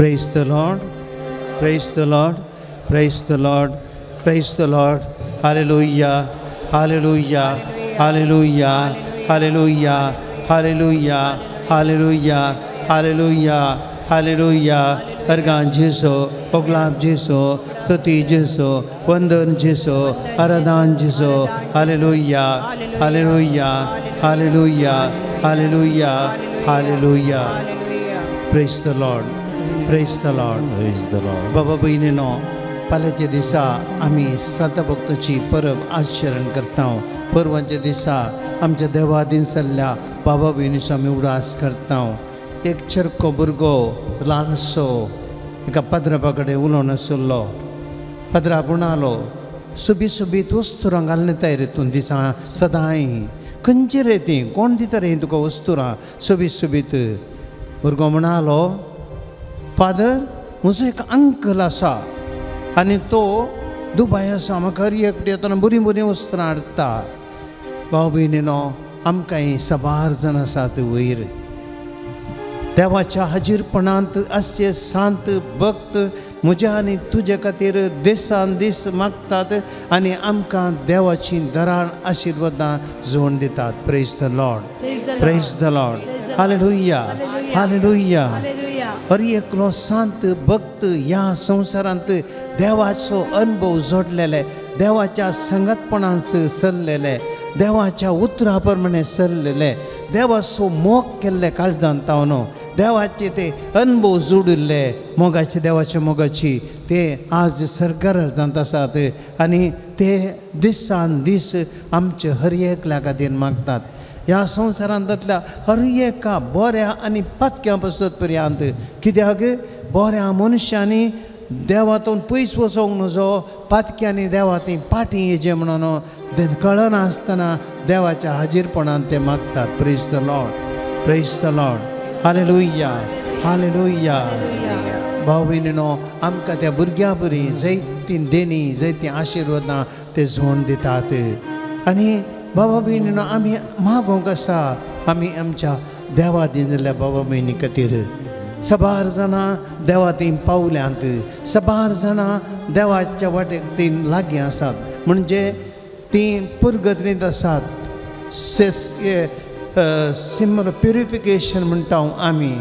Praise the Lord, praise the Lord, praise the Lord, praise the Lord. Hallelujah, hallelujah, hallelujah, hallelujah, hallelujah, hallelujah, hallelujah, hallelujah. अर्गान जेसो, ओगलाब जेसो, स्तुति जेसो, वंदन जेसो, आराधन जेसो. Hallelujah, hallelujah, hallelujah, hallelujah, hallelujah. Praise the Lord, praise the Lord, praise the Lord. बाबा भयणीनो, फाल्यांच्या दिसा आमी संत भक्ताची परब आचरण करता. परवांच्या दिसा आमच्या देवादीन सल्ल्या बाबा भयणीचो आमी उडास करता. एक चरको भुरगो ल्हानसो एका पाद्रा कडेन उलोवन आशिल्लो. पाद्रा म्हणालो, सोबीत सोबीत वस्तुरां घालून येताय रे तूं दिसा सदांय, खंयची रे ती, कोण दिता रे तुका वस्तुरां सोबीत सोबीत? भुरगो म्हणालो, फादर म्हजो एक अंकल आसा आनी तो दुबाय आसा, म्हाका हर एकटे येतना बरीं बरीं वस्त्रां हाडटा. भाव भयणीनो, आमकां हीं साबार जाण आसात वयर देवाच्या हाजीरपणांत आसचे सांत भक्त म्हज्या आनी तुजे खातीर दिसान दीस मागतात आनी आमकां देवाची दरान आशिर्वादां जोड दितात. Praise the Lord, praise the Lord. Hallelujah, hallelujah. हर एकलो सांत भक्त ह्या संवसारांत देवाचो अनुभव जोडलेले, देवाच्या संगतपणांत सरलेले, देवाच्या उतरा प्रमाणे सरलेले, देवाचो मोग केल्ले काळजांत तावन देवाचे ते अनुभव जोडिल्ले मोगाचे, देवाचे मोगाची ते आज सरगरजांत आसात आनी ते दिसान दीस आमचे हर एकल्या खातीर मागतात. ह्या संवसारांतल्या हर एका बऱ्या आनी पातक्यां पसत पर्यंत, कित्याक बऱ्या मनशांनी देवातून पयस वचोंक नजो, पातक्यांनी देवा ती पाटी येचे म्हणून कळनासतना देवाच्या हाजीरपणान ते मागतात. Praise the Lord, praise the Lord. Hallelujah, hallelujah. भाव भयणीनो, आमकां त्या भुरग्यां बरी जायतीं देणी, जायतीं आशिर्वादां ते झोन दितात. आनी बाबा भयणीनो, आमी मागोंक आसा आमी आमच्या देवा दिन जाल्ल्या बाबा भयणी खातीर. साबार जाणां देवा थंय पावल्यांत, साबार जाणां देवाच्या वाटेक तीं लागीं आसात, म्हणजे तीं पुरगतींत आसात. सिमर प्युरिफिकेशन म्हणटा आमी,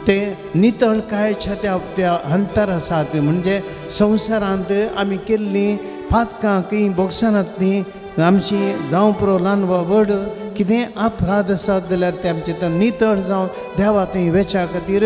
ते नितळकायच्या त्या त्या अंतर आसात. म्हणजे संवसारांत आमी केल्लीं पातकां खंय भोगसनातलीं आमची जावं पुरो ल्हान वा व्हड कितें अपराध आसात जाल्यार ते आमचे तो नितळ जावन देवा थंय वेच्या खातीर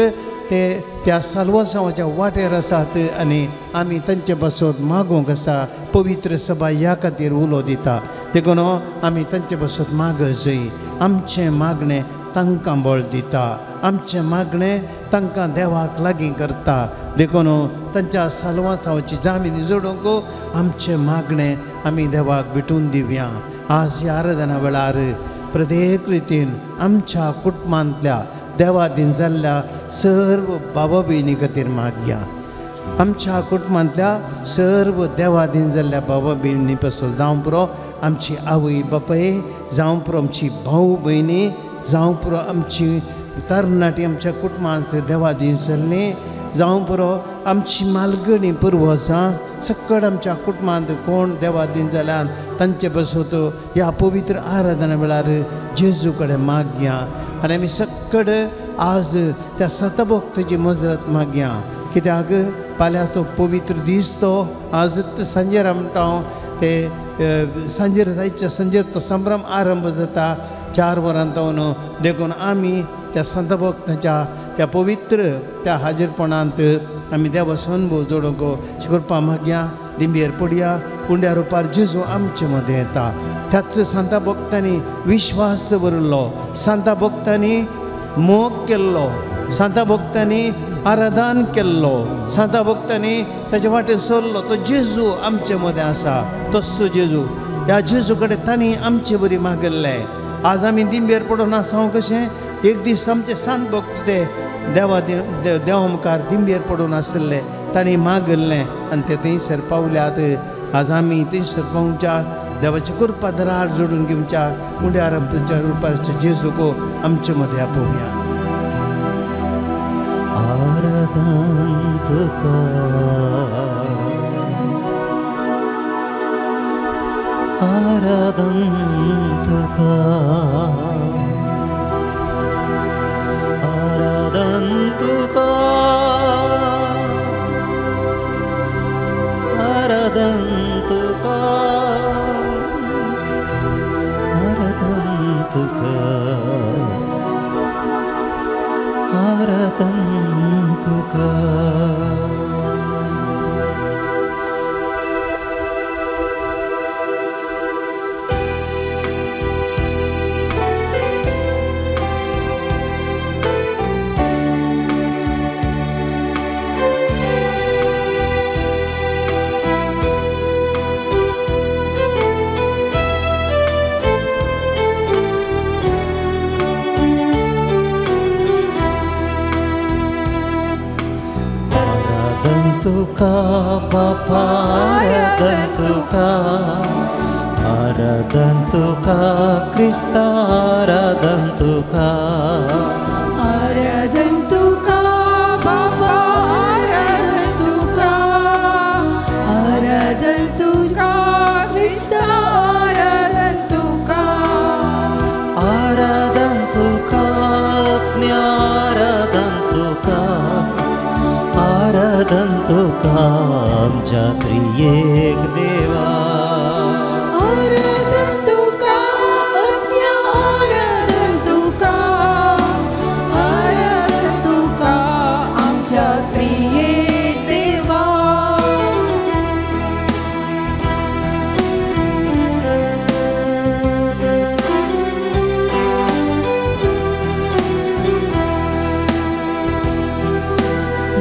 ते त्या साल्वासांवाच्या वाटेर आसात आनी आमी तांचे पासत मागूंक आसा. पवित्र सभा ह्या खातीर उलो दिता, देखून आमी तांचे पासत माग जाय. आमचें मागणें तांकां बळ दिता, आमचें मागणें तांकां देवाक लागीं करता. देखून तांच्या साल्वासांवाची जामीन जोडूंक आमचें मागणें आमी देवाक भेटून दिवया. आज ह्या आराधना वेळार प्रत्येक रितीन आमच्या कुटुंबांतल्या देवादीन जाल्ल्या सर्व बाबा भयणी खातीर मागया. आमच्या कुटुंबांतल्या सर्व देवादीन जाल्ल्या बाबा भयणी पासून जावं पुरो आमची आवय बापाय, जावं पुरो आमची भाव भयणी, जावं पुरो आमची तरणाटी आमच्या कुटुंबांत देवादीन जाल्लीं, जावं पुरो आमची मालगणी पुर्वजां, सकड आमच्या कुटुंबांत कोण देवादीन जाल्यान तांचे पासत ह्या पवित्र आराधना वेळार जेजू कडेन मागया. आनी आमी सकड आज त्या सतभक्ताची मजत मागया, कित्याक फाल्यां तो पवित्र दीस तो आज सांजेर म्हणटा हांव, ते सांजेर जायच्या सांजेर तो संभ्रम आरंभ जाता 4 वरां जावन. देखून आमी त्या संतभक्ताच्या त्या पवित्र त्या हाजीरपणांत आमी देवाचो अनुभव जोडूंक कृपा मागया. दिंबेर पडया, उंड्या रुपार जेजू आमचे मदें येता. त्याच सांता भक्तांनी विश्वास दवरिल्लो, सांता भक्तांनी मोग केल्लो, सांता भक्तांनी आराधन केल्लो, सांता भक्तांनी ताच्या वाटेन सरलो. तो जेजू आमचे मदें आसा, तस्सो जेजू. ह्या जेजू कडेन तांणी आमचे बरी मागिल्लें. आज आमी दिंबेर पडून आसा कशें, एक दीस आमचे सांत भक्त ते देवा देवा मुखार दिंबेर पडून आशिल्ले, तांणी मागिल्लें आनी ते थंयसर पावल्यात. आज आमी थंयसर पावच्या देवाची कृपा दरार जोडून घेवच्या उंड्या रुपाच्या जेजूक आमचे मदें आपोवया. आराधना आराधन तुका, आराधन तुका, आराधन तुका, आराधन तुका, आराधन तुका, आराधन तुका। तुका बापा आराधन तुका, आराधन तुका क्रिस्ता, आराधन तुका, आराधन तुका बापा, आराधन तुका, आराधन तुका क्रिस्ता, आराधन तुका, आराधन तुका आत्म्या, आराधन तुका, आराधन तुका आमच्या त्रियेक देवा, आराधन तुका आत्म्या, आराधन तुका, आराधन तुका आमच्या त्रियेक देवा।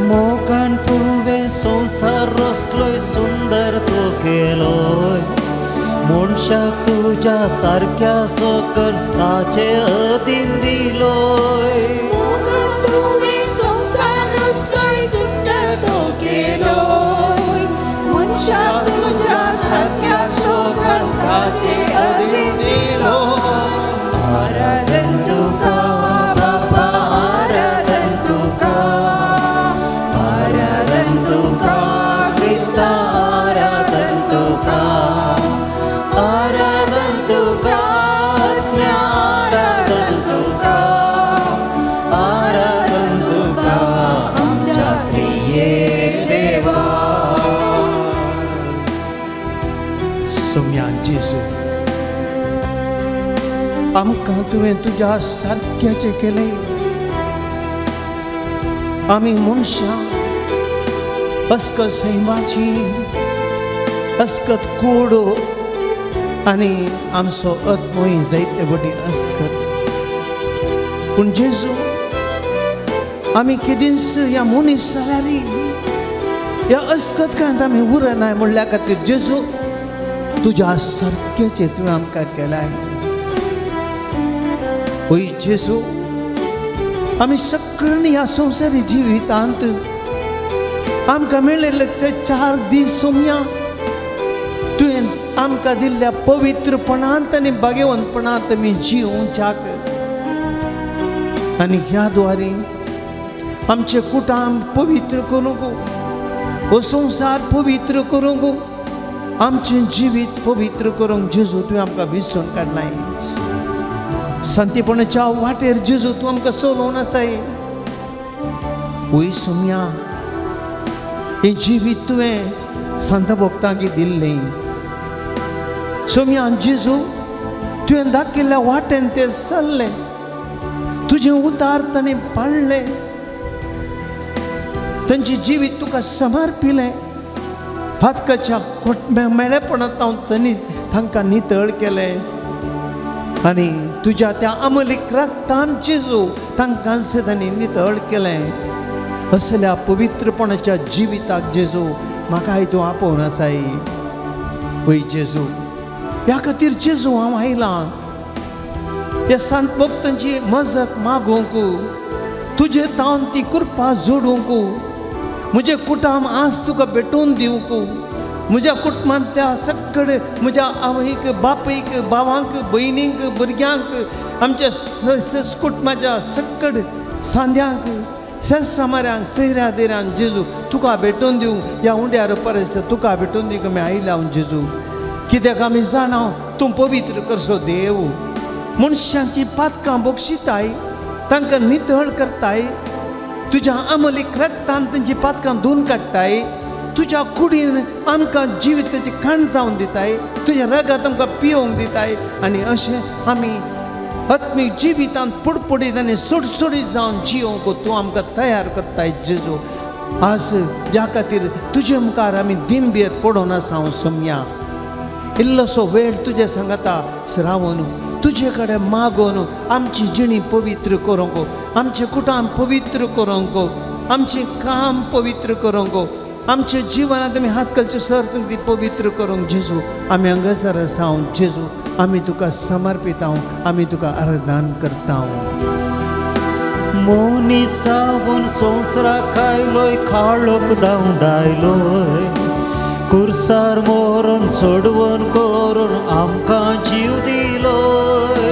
मोगान तुवें संवसार रचलोय, सुंदर तो केलोय, मनशाक तुज्या सारक्या सोकर ताचे अधीन दिलोय। मोगान तुवें संवसार रचलोय, सुंदर तो केलोय, मनशाक तुज्या सारक्या सोकर ताचे अधीन दिलोय। आराधन तुका बापा, आराधन तुका, आराधन तुका क्रिस्ता, आराधन तुका, आराधन तुका आत्म्या, आराधन तुका, आराधन तुका आमच्या त्रियेक देवा। सोम्या जेजू, आमकां तुवें तुज्या सारक्याचें केलें। आमी मनशां अस्कत सैमाची, अस्कत कूड आनी आमचो आत्मोय जायते व्हडली अस्कत। पूण जेजू, आमी केदींच ह्या मनीस जाल्यार ह्या अस्कत कांय आमी उरनाय म्हणल्या खातीर जेजू तुज्या सारक्याचें तुवें आमकां केलाय। वय जेजू, आमी सगळ्यांनी ह्या संवसारी जिवितांत आमकां मेळिल्ले ते 4 दीस सोम्या तुवें आमकां दिल्ल्या पवित्रपणांत आनी भाग्यवंतपणांत आमी जिवच्याक आनी ह्या द्वारे आमचें कुटाम पवित्र करूंक, हो संवसार पवित्र करूंक, आमचें जिवीत पवित्र करूंक जेजू तुवें आमकां विसरून काडलाय। शांतीपणाच्या वाटेर जेजू तूं आमकां चलोवन आसाय। वय सोम्या, हें जिवीत तुवें संत भक्तांक दिल्लें। सोम्या जेजू, तुवें दाखयल्ल्या वाटेन ते चल्ले, तुजें उतार ताणें पाळ्ळें, तांचें जिवीत तुका समर्पिलें। फातकाच्या मेळेपणांत हांव तांणी तांकां नितळ केलें आनी तुज्या त्या अमलीक रक्तान जेजू तांकां तांणी नितळ केलें। असल्या पवित्रपणाच्या जिविताक जेजू म्हाकाय तूं आपोवन आसाय। वय जेजू, ह्या खातीर जेजू हांव आयलां ह्या संत भक्तांची मजत मागूंक, तुजे तावन ती कृपा जोडूंक, म्हजें कुटाम आज तुका भेटोवन दिवंक, म्हज्या कुटुंबांतल्या सगळे म्हज्या आवयक, बापयक, भावांक, भयणींक, भुरग्यांक, आमच्या कुटुंबाच्या सगळे सांद्यांक शेज सामाऱ्यांक सैऱ्या देरांक जेजू तुका भेटोवन दिवंक ह्या उंड्यार परस तुका भेटोवन दिवंक आमी आयल्या जेजू. कित्याक आमी जाणा तूं पवित्र करसो देव, मनशांची पातकां बक्षिताय, तांकां नितळ करताय, तुज्या अमलीक रक्तान तेंची पातकां धुवन काडटाय, तुज्या कुडीन आमकां जिविताची खाण जावन दिताय, तुज्या रगात आमकां पियोवंक दिताय. आनी अशें आमी आत्मीक जिवितांत पुडपुडीत आनी सुडसुडीत जावन जियोवंक तूं आमकां तयार करताय जेजू. आज ह्या खातीर तुजे मुखार आमी दिंबेर पडोवन आसा हांव सोमया. इल्लोसो वेळ तुजे सांगाता रावन तुजे कडेन मागून आमची जिणी पवित्र करूंक, आमचें कुटुंब पवित्र करूंक, आमचें काम पवित्र करूंक, आमच्या जिवनांत आमी हात घालचे सर ती पवित्र करूंक जेजू. आमी हांगासर आसा जेजू, आमी तुका समर्पित, आमी तुका आराधन करता. मोनिसावन संवसाराक आयलोय, काळोख धांवडायलोय, कुर्सार मोरून सोडवण करून आमकां जीव दिलोय.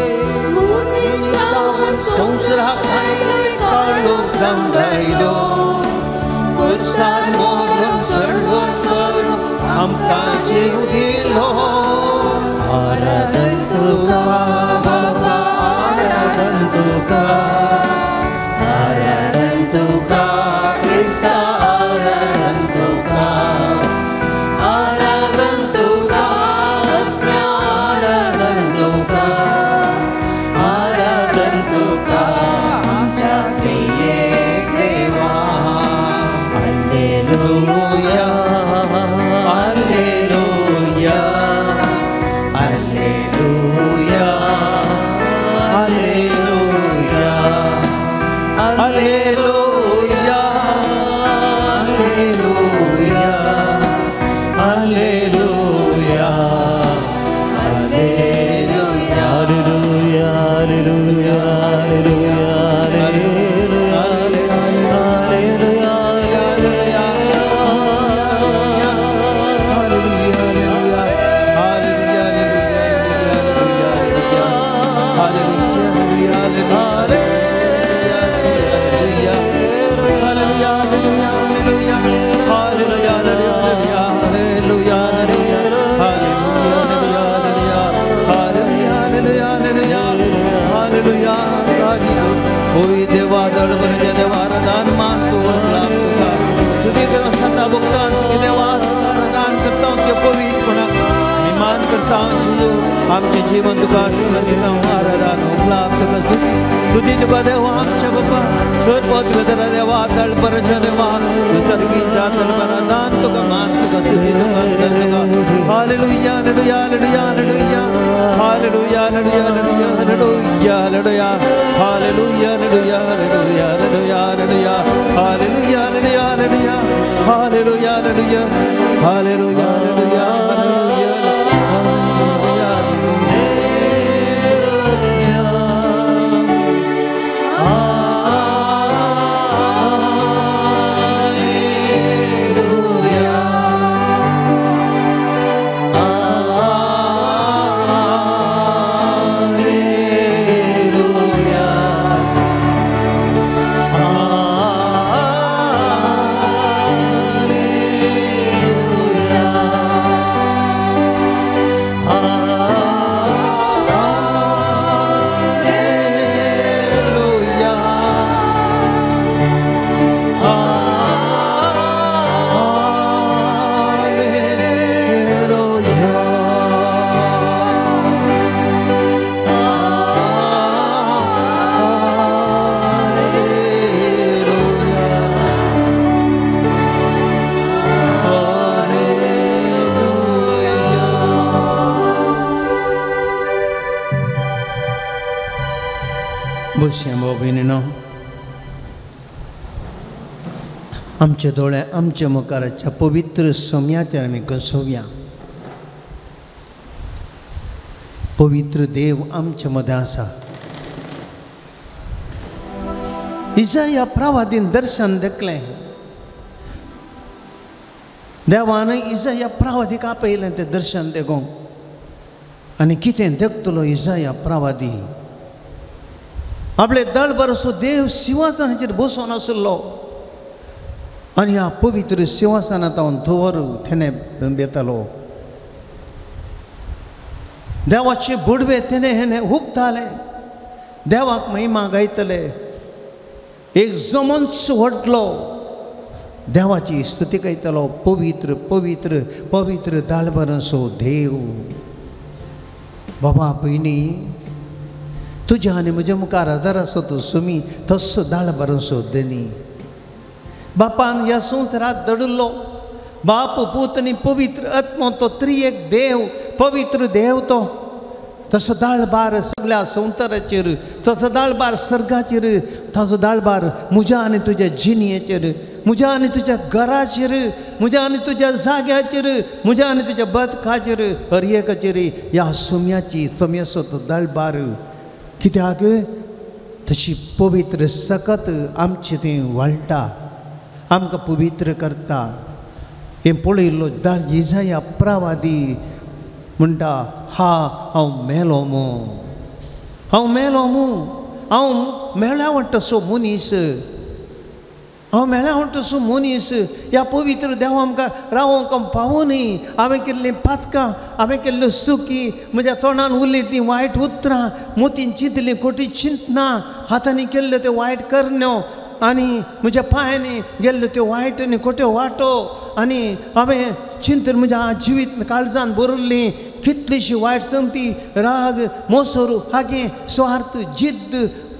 मोनिसावन संवसाराक आयलोय, काळोख धांवडायलोय, कुर्सार मोरून सोडवण करून आमकां जीव दिलोय. आराधन तुका बाबा, आराधन तुका, आराधन तुका क्रिस्ता, आराधन तुका, आराधन तुका, आराधन तुका, आराधन तुका आमच्या त्रिएक देवा. Hallelujah, hallelujah, hallelujah, hallelujah, hallelujah, hallelujah, hallelujah, hallelujah, hallelujah, hallelujah, hallelujah, hallelujah. होय देवा दळभरच्या देवा आराधन मान तूं तुका तुजे सता भोगता देवा आराधन करता ते पवित्रपणान आमी मान करता जेजू. आमचें जीवन तुका समर्पिता, आराधन उपलाभ तुका, स्तुती स्तुती तुका देवा आमच्या बाबा सर्वोच्च देवा दळभरच्या देवा तुझं दान तुका मान तुका स्तुती तुका तुका. Hallelujah, hallelujah, hallelujah, hallelujah, hallelujah, hallelujah, hallelujah, hallelujah, hallelujah, hallelujah, hallelujah, hallelujah, hallelujah, hallelujah, hallelujah, hallelujah, hallelujah, आमचे दोळे आमच्या मुखाराच्या पवित्र सम्याचेर आमी घसोवया. पवित्र देव आमचे मदें आसा. इजाया प्रवादीन दर्शन देखलें. देवान इजाया प्रवादीक आपयलें तें दर्शन देखूंक. आनी कितें देखतलो इजाया प्रवादी? आपले दळभर असो देव सिंहासनाचेर बसून आशिल्लो आनी ह्या पवित्र सिंहासनांत हांव धुंवर तेणे येतालो. देवाचे बुडवे तेणे हेणे हुपताले, देवाक महिमा गायतले. एक जमोच व्हडलो देवाची स्तुती गायतलो, पवित्र पवित्र पवित्र दाळभर असो देव. बाबा भयणी, तुज्या आनी म्हज्या मुखार आदार आसो तो सुमी तस्सो दाळभर असो धनी. बापान ह्या संवसाराक दडिल्लो बाप पूत आनी पवित्र आत्मो, तो त्रिएक देव, पवित्र देव तो. तसो दाळबार सगळ्या संवसाराचेर, तसो दाळबार सर्गाचेर, ताजो दाळबार म्हज्या आनी तुज्या जिणेचेर, म्हज्या आनी तुज्या घराचेर, म्हज्या आनी तुज्या जाग्याचेर, म्हज्या आनी तुज्या बदकाचेर, हर एकाचेर ह्या सुम्याची सोम्याचो तो दाळबार. कित्याक तशी पवित्र सकत आमचे थंय वाळटा, आमकां पवित्र करता. हें पळयल्लो इजाया प्रवादी म्हणटा, हा हांव मेलो मू, हांव मेलो मू, हांव मेळ्ळा तसो मनीस, हांव मेळ्ळा तसो मनीस. ह्या पवित्र देवा आमकां रावोंक पावो न्ही. हांवें केल्लीं पातकां, हांवें केल्ल्यो चुकी, म्हज्या तोंडान उलयलीं वायट उतरां, मोतीन चिंतलीं खोटी चिंतना, हातांनी केल्ल्यो त्यो वायट करण्यो, आनी म्हज्या पांयांनी गेल्ल्यो त्यो वायट आनी खोट्यो वाटो, आनी हांवें चिंतन म्हज्या जिवीत काळजान भरिल्लीं कितलीशी वायट संगती, राग, मोसोर, हागे, स्वार्थ, जिद्द,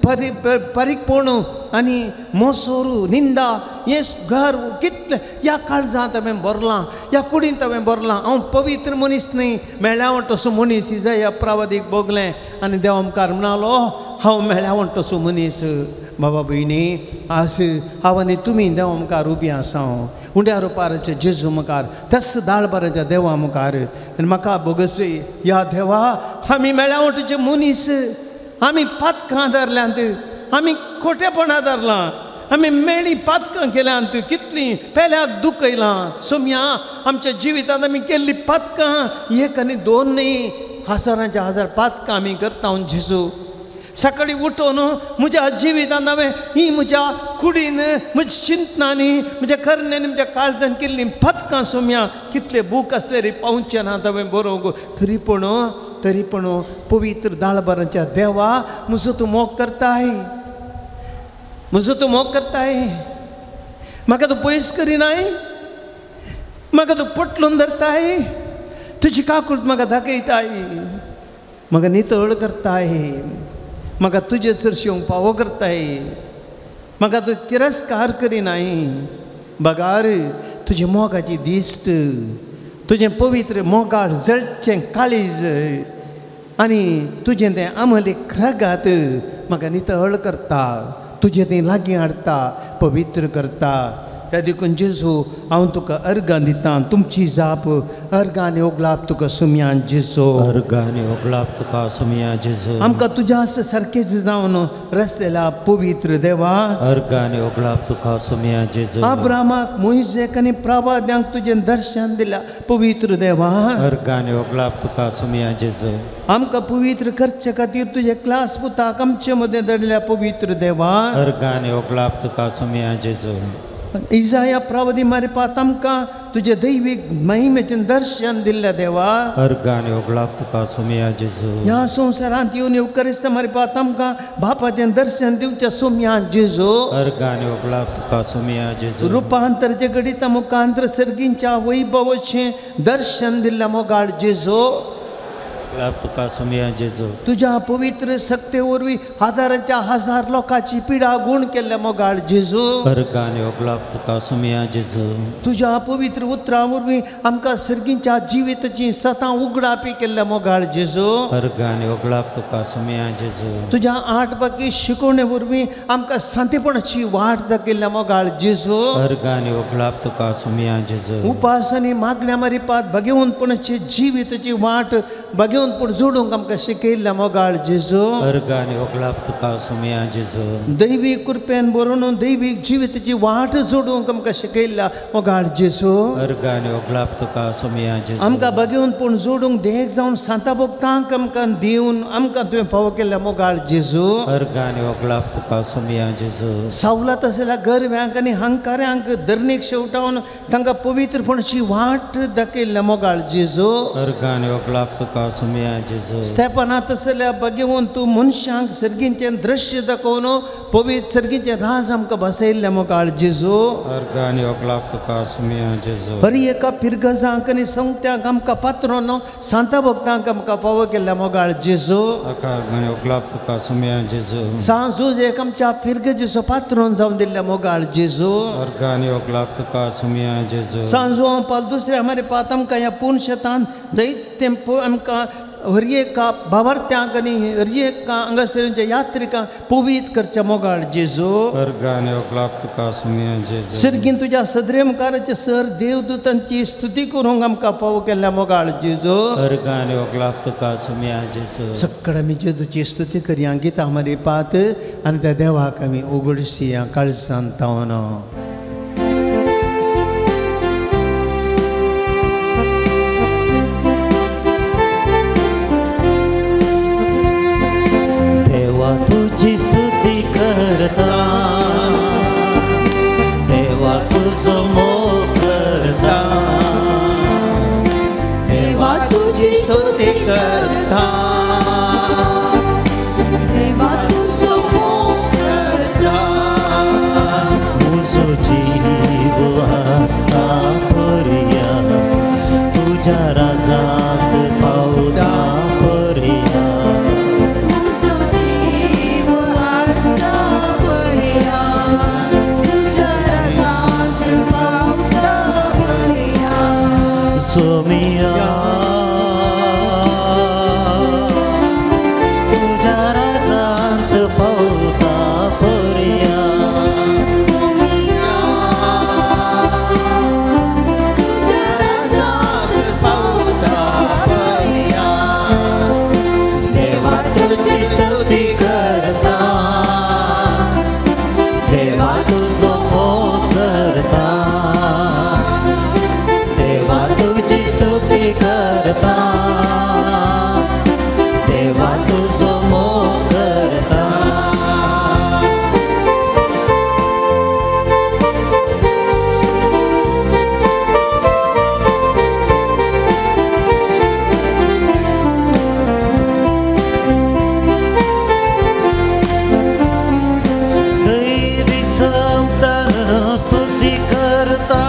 परीकपण आनी मोसोरू, निंदा, हें घर कितलें ह्या काळजांत हांवें भरलां, ह्या कुडींत हांवें भरलां. हांव पवित्र मनीस न्ही, मेळ्ळ्या तसो मनीस. इजाया प्रवादीक भोगलें आनी देवा मुखार म्हणालो, हांव मेळ्ळ्या तसो मनीस. बाबा भयणी, आज हांव आनी तुमी देवा मुखार उबी आसा, उंड्या रुपाराच्या जेजू मुखार, त्याच दाळबाराच्या देवा मुखार. आनी म्हाका भोगसय, ह्या देवा आमी मेळ्ळ्या तुजे मनीस, आमी पातकां धरल्यांत, आमी खोटेपणां धरलां, आमी मेळी पातकां केल्यांत, कितलीं पेल्याक दुखयलां. सोम्या आमच्या जिवितांत आमी केल्लीं पातकां एक आनी दोन न्ही, हजारांच्या हजार पातकां आमी करता. जेजू सकाळीं उठोवन म्हज्या जिवितांत हांवें ही म्हज्या कुडीन, म्हज्या चिंतनांनी, म्हज्या करण्यांनी, म्हज्या काळजान केल्लीं पातकां सोम्या कितले बूक आसले रे पावचे ना हांवें बरोवंक. तरी पूण तरी पूण पवित्र दाळबाराच्या देवा म्हजो तूं मोग करताय, म्हजो तूं मोग करताय. म्हाका तूं पयस करिनाय, म्हाका तूं पोटलून धरताय, तुजी काकूट म्हाका दाखयताय, म्हाका नितळ करताय, म्हाका तुजे चरशी पावो करताय, म्हाका तूं तिरस्कार करिनाय. बगार तुजे मोगाची दिश्ट, तुजें पवित्र मोगाळ जळचें काळीज आनी तुजें तें अमलीक रगात म्हाका नितळ करता, तुजें तें लागीं हाडटा, पवित्र करता. त्या देखून जेजू हांव तुका अर्गां दिता, तुमची जाप अर्गां आनी ओगलाप तुका सुमयान जेजू, अर्गां आनी ओगलाप तुका सुमया जेजू. आमकां तुज्या सारकेच जावन रचलेल्या पवित्र देवा, अर्गां आनी ओगलाप तुका सुमया जेजू. अब्रामाक, मोयजेक आनी प्रवाद्यांक तुजें दर्शन दिल्या पवित्र देवा, अर्गां आनी ओगलाप तुका सुमया जेजू. आमकां पवित्र करचे खातीर तुजे क्लास पुताक आमचे मदें दडल्या पवित्र देवा, अर्गां आनी ओगलाप तुका सुमया जेजू. इजाया प्रवादी मारिपात आमकां तुजे दैवीक महिमेचें दर्शन दिल्ल्या देवा, अर्गां आनी ओगलाप तुका सुमया जेजू. ह्या संवसारांत येवन येवकरिस्त मारिपात आमकां बापाचें दर्शन दिवचें सुमया जेजू, अर्गां आनी ओगलाप तुका सुमया जेजू. रुपांतरचे घडिता मुखांतर सर्गींच्या वैभवाचें दर्शन दिल्ल्या मोगाळ जेजू, तुका सुमया जेजू. तुज्या पवित्र शक्ते वरवीं हजारांच्या हजार लोकांची पिडा गुण केल्ल्या मोगाळ जेजू, अर्गां आनी ओगलाप तुका सुमया जेजू. तुज्या पवित्र उतरां वरवीं आमकां सर्गींच्या जिविताची सतां उगडापी केल्ल्या मोगाळ जेजू, अर्गां आनी ओगलाप तुका सुमया जेजू. तुज्या आठ बाकी शिकवणे वरवीं आमकां शांतीपणाची वाट दाखयल्ल्या मोगाळ जेजू, अर्गां आनी ओगलाप तुका सुमया जेजू. उपास आनी मागण्या मारिपात भगवंतपणाची जिविताची वाट भाग्यवंत पूण जोडूंक आमकां शिकयल्ल्या मोगाळ जेजू. अर्गां आनी ओगळाप तुका सोमया जेजू. दैवीक कृपेन बरोवन दैवीक जिविताची वाट जोडूंक आमकां शिकयल्ल्या मोगाळ जेजू. अर्गां आनी ओगळाप तुका सोमया जेजू. आमकां भाग्यवंत पूण जोडूंक देख जावन सांता भक्तांक आमकां दिवन आमकां तुवें फावो केल्ल्या मोगाळ जेजू. अर्गां आनी ओगळाप तुका सोमया जेजू. सावलात आशिल्ल्या गरव्यांक आनी हंकाऱ्यांक धरणीक शेवटावन तांकां पवित्रपणाची वाट दाखयल्ल्या मोगाळ जेजू. अर्गां आनी ओगळाप तुका सोमया जेजू. स्तेफानात आशिल्ल्या भाग्यवंत तूं मनशांक सर्गींचें दृश्य दाखोवन पवित्र सर्गींचें राज आमकां बसयल्ल्या मोगाळ जेजू. अर्गां आनी ओगळाप तुका सोमया जेजू. हर एका पिरगजांक आनी संगत्यांक आमकां पात्रोन सांता भक्तांक आमकां फावो केल्ल्या मोगाळ जेजू. अर्गां आनी ओगळाप तुका सोमया जेजू. सांत जुझेक आमच्या फिरगजेचो पात्रोन जावन दिल्ल्या मोगाळ जेजू. अर्गां आनी ओगळाप तुका सोमया जेजू. सांत जुआंव पावल दुसऱ्या हमारे पात आमकां ह्या पूर्ण शेतान जैते आमकां हर एका भावार्थ्यांक आनी हर एका हांगासरच्या यात्रिकांक पवित्र करच्या मोगाळ जेजू. अर्गां आनी ओगळाप तुका सोमया जेजू. सर्गीन तुज्या सदरे मुखाराचे सर देवदूतांची स्तुती करूंक आमकां फावो केल्ल्या मोगाळ जेजू. अर्गां आनी ओगळाप तुका सोमया जेजू. सक्कड आमी जेजूची स्तुती करया गीता हमारे पात आनी त्या देवाक आमी उगडसिया काळजान तावन. तुझी स्तुती करता देवा तुझो मोग करता देवा तुझी स्तुती करता देवा तुझो मोग करता. म्हजो जीव आसता पर्या तुज्या राजांत पावता पर्या. सोमिया तुझ्या राजांत पावता पर्या. सोमिया तुझ्या राजांत पावता पर्या. देवा तुझी स्तुती करता देवा तुझो मोग करता देवा तुझी स्तुती करता देवा तुझो मोग करता. दैवीक समतान स्तुती करता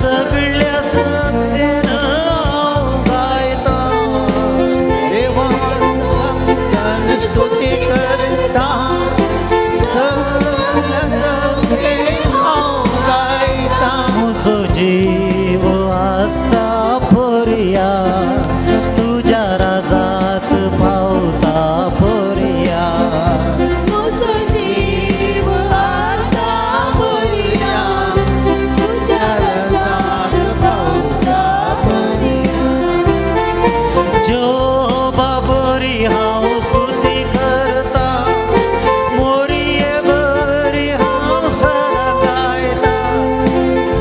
सगळ्या सत्तेन हांव गायता. देवा स्तुती करता सगळ्या सत्तेन हांव गायता. म्हजो जीव आसता पर्या तुज्या राजांत पावता पर्या. म्हजो जीव आसता पर्या तुज्या राजांत पावता पर्या. जोबा बरी हांव स्तुती करता मोरये बरी हांव सदां गायता.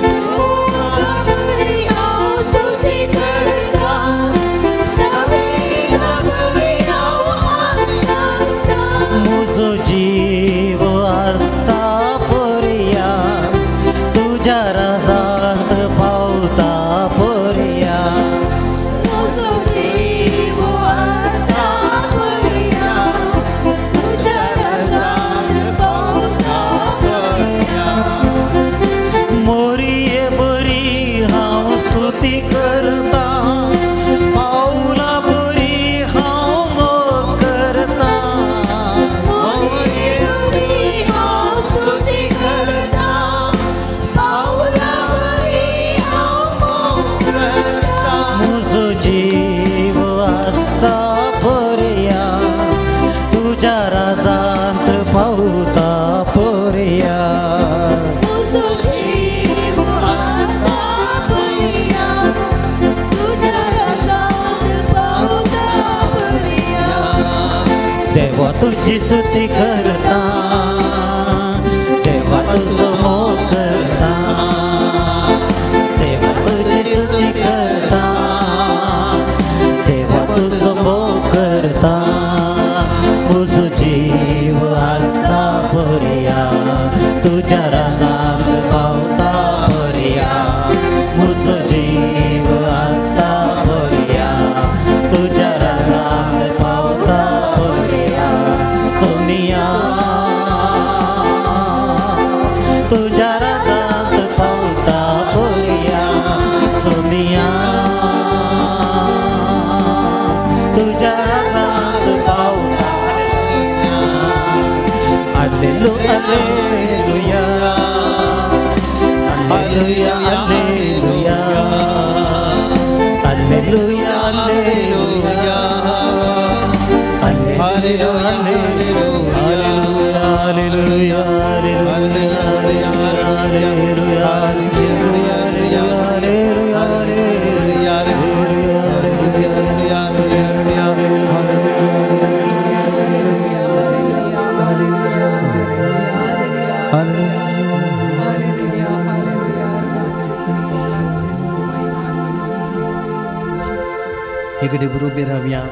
जोबा बरी हांव स्तुती करता दावीदा बरी हांव आसता. म्हजो जीव आसता पर्या तुज्या राजांत पावता पर्या. म्हजो जीव आसता पर्या तुज्या राजांत पावता पर्या. मोरये बरी हांव स्तुती करता पावला बरी हांव मोग करता. मोरये बरी हांव स्तुती करता पावला बरी हांव मोग करता. म्हजो जीव आसता पर्या तुज्या राजांत पावता पर्या. म्हजो जीव आसता पर्या तुज्या राजांत पावता देवा तुजी स्तुती करता, देवा तुजो मोग करता, देवा तुजी स्तुती करता, देवा तुजो मोग करता. म्हजो जीव आसता बरया, तुज्या राजांत पावता बरया. म्हजो जीव आसता बरया, तुज्या राजांत पावता बरया. सोमिया तुज्या राजांत पावता बरया. सोमिया तुज्या राजांत पावता. Alleluia, alleluia, alleluia, alleluia, alleluia, alleluia, alleluia, alleluia, alleluia, इकडे बरोबर रावया,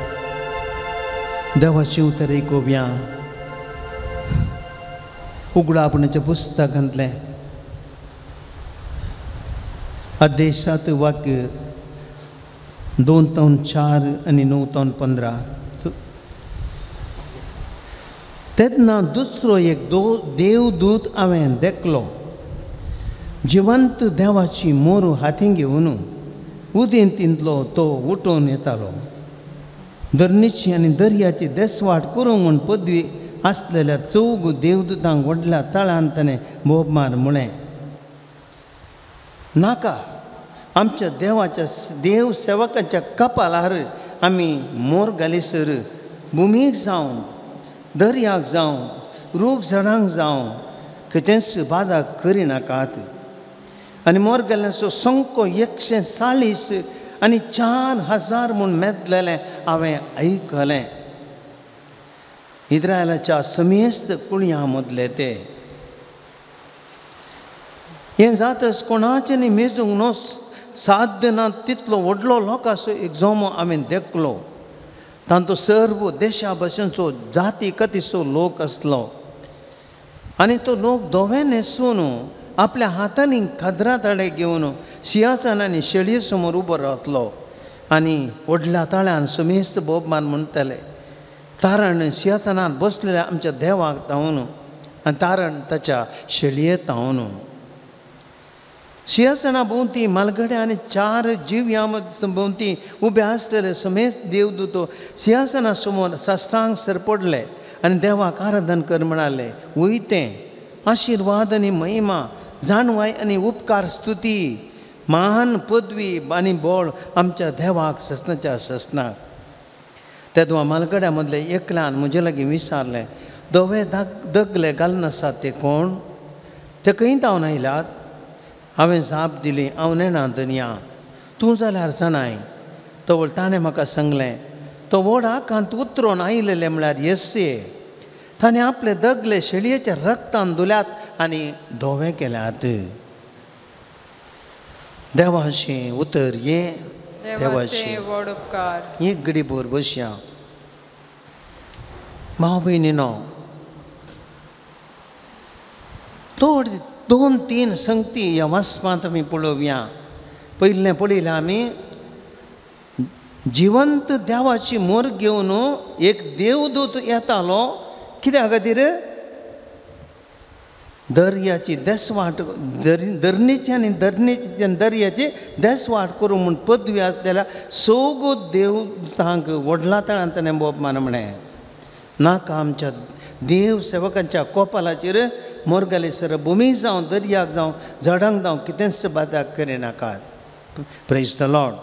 देवाचें उतर आयकुया. उगडा आपणाच्या पुस्तकांतलें अध्याय 7 वाक्य 2 तावन 4 आनी 9 तावन 15. तेन्ना दुसरो एक देवदूत हांवें देखलो, जिवंत देवाची मोर हातीं घेवन उदेंतींतलो तो उठोवन येतालो. धरणीची आनी दर्याची देसवाट करूंक म्हूण पदवी आसलेल्या चौग देवदूतांक व्हडल्या तळान ताणें बोब मार म्हळें, नाका, आमच्या देवाच्या देव सेवकाच्या कपालार आमी मोर घालीसर भुमीक जावं, दर्याक जावं, रूख झाडांक जावं कितेंच बादा करिनाकात. आनी मोर गेल्ल्याचो संको 140 आनी 4000 म्हूण मेजलेलें हांवें आयकलें. इस्रायलाच्या समेस्त कुळयां मदले ते. हें जातच कोणाचें न्ही मेजूंक न्हू साध्य ना तितलो व्हडलो लोकांचो एक जमो हांवें देखलो. तांचो सर्व देशा भशेनचो जाती कतीचो लोक आसलो आनी तो लोक धवे न्हेसून आपल्या हातांनी खदरा ताळे घेवन सिंहासन आनी शेळये समोर उबो रावतलो आनी व्हडल्या ताळ्यान समेस्त बोबमान म्हणटले, तारण सिंहासनांत बसलेल्या आमच्या देवाक तावन आनी तारण ताच्या शेळये तावन. सिंहासना भोंवती मालगड्या आनी 4 जिव्यां भोंवती उबे आसलेले समेस्त देवदूतो सिंहासना समोर साश्टांग सरपडले आनी देवाक आराधन कर म्हणाले, वयतें आशिर्वाद आनी महिमा, जाणवाय आनी उपकार, स्तुती, महान पदवी आनी बळ आमच्या देवाक ससनाच्या ससनाक. तेदवा मालगड्या मदले एकल्यान म्हजे लागीं विचारलें, धवे दगले घालनासात ते कोण, ते खंय धांवन आयल्यात? हांवें जाप दिली, हांव नेणा दनया, तूं जाल्यार जाणाय. तवळ ताणें म्हाका सांगलें, तो व्हड आकांत उतरोन आयिल्ले म्हळ्यार येसे, ताणें आपले दगले शेळयेच्या रक्तान धुल्यात आनी धवे केल्यात. देवाचें उतर हें देवाचें व्हड उपकार. एक घडी भर बसया. भाव भयणीनो, थोड 2-3 संगती ह्या वाचपांत आमी पळोवया. पयलें पळयलें आमी जिवंत देवाची मोर घेवन एक देवदूत येतालो. कित्या खातीर? दर्याची देसवाट, धरणीची आनी धरणीची दर्याची देसवाट करूं म्हूण पदवी आसलेल्या सगळो देवतांक व्हडला तळान ताणें बोब मान म्हळें, नाका आमच्या देव सेवकांच्या कोपालाचेर मोर घालीसर भुमी जावं, दर्याक जावं, झाडांक जावं कितेंच बादा करिनाकात. Praise the Lord,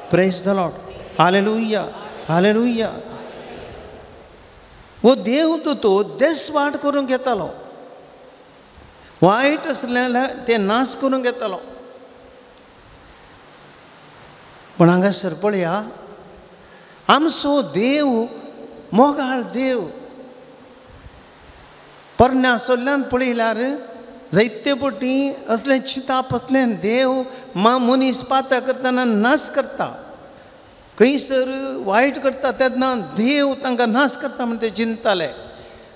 praise the Lord, hallelujah, hallelujah. हो देवदूत देसवाट करूंक येतालो, वायट आसलें तें नाश करूंक येतालो. पूण हांगासर पळया, आमचो देव मोगाळ देव. पोरण्या सोल्ल्यान पळयल्यार जायते पटी असलें चिंताप असलें देव मा मनीस पाता करतना नाश करता, खंयसर वायट करता तेन्ना देव तांकां नाश करता म्हण ते चिंतताले.